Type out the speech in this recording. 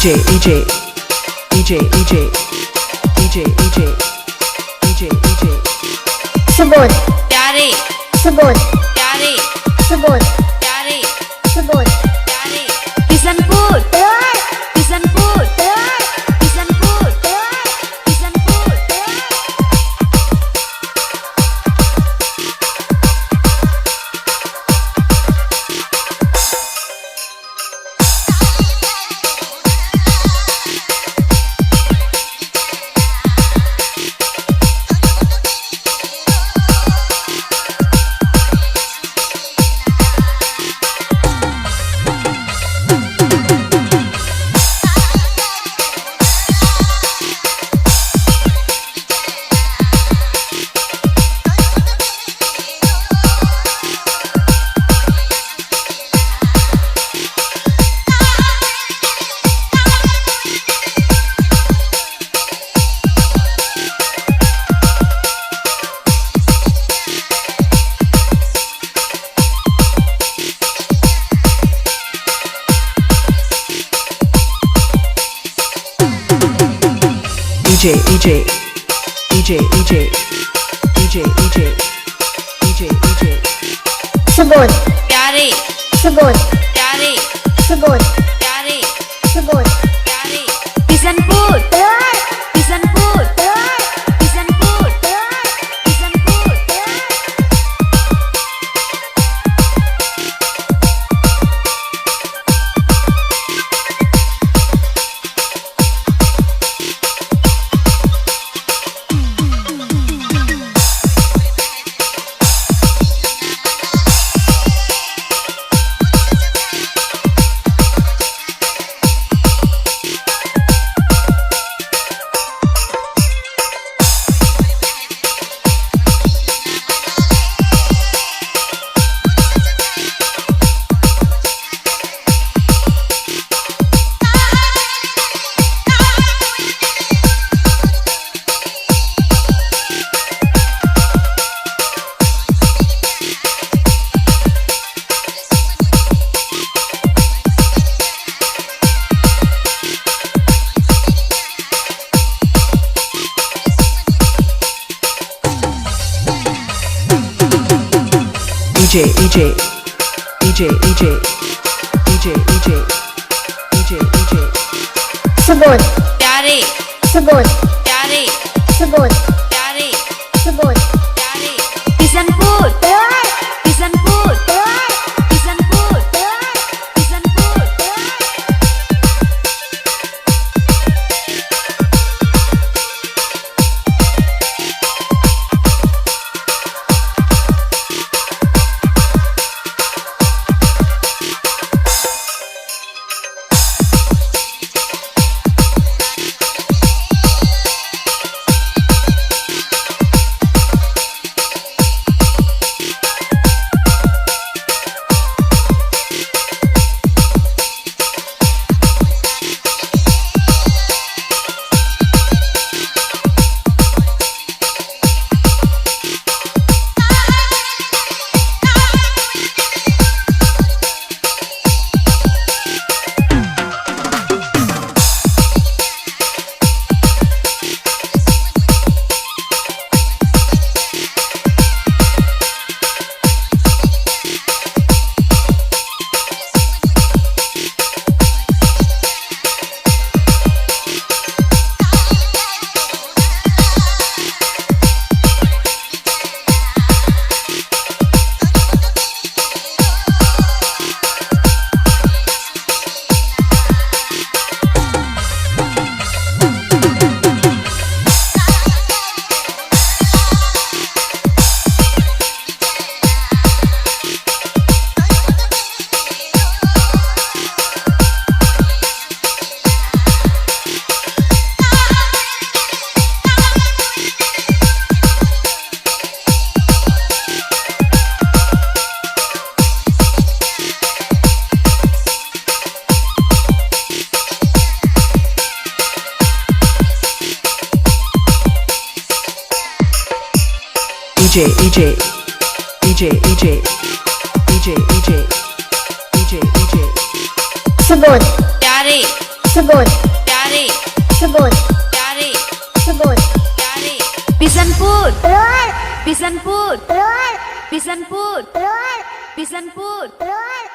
DJ DJ DJ DJ DJ DJ DJ DJ Subodh प्यारे सुबोध प्यारे सुबोध प्यारे सुबोध प्यारे किशनपुर किशनपुर किशनपुर Kishanpur. DJ DJ DJ DJ DJ DJ DJ DJ Subodh प्यारे सुबोध प्यारे सुबोध प्यारे सुबोध प्यारे किशनपुर किशनपुर किशनपुर Kishanpur. DJ DJ DJ DJ DJ DJ DJ DJ Subodh प्यारे सुबोध प्यारे सुबोध प्यारे सुबोध प्यारे किशनपुर किशनपुर किशनपुर Kishanpur. DJ DJ DJ DJ DJ DJ DJ DJ Subodh प्यारे सुबोध, प्यारे, सुबोध, प्यारे, सुबोध, प्यारे, बिशनपुर, बिशनपुर, बिशनपुर, बिशनपुर।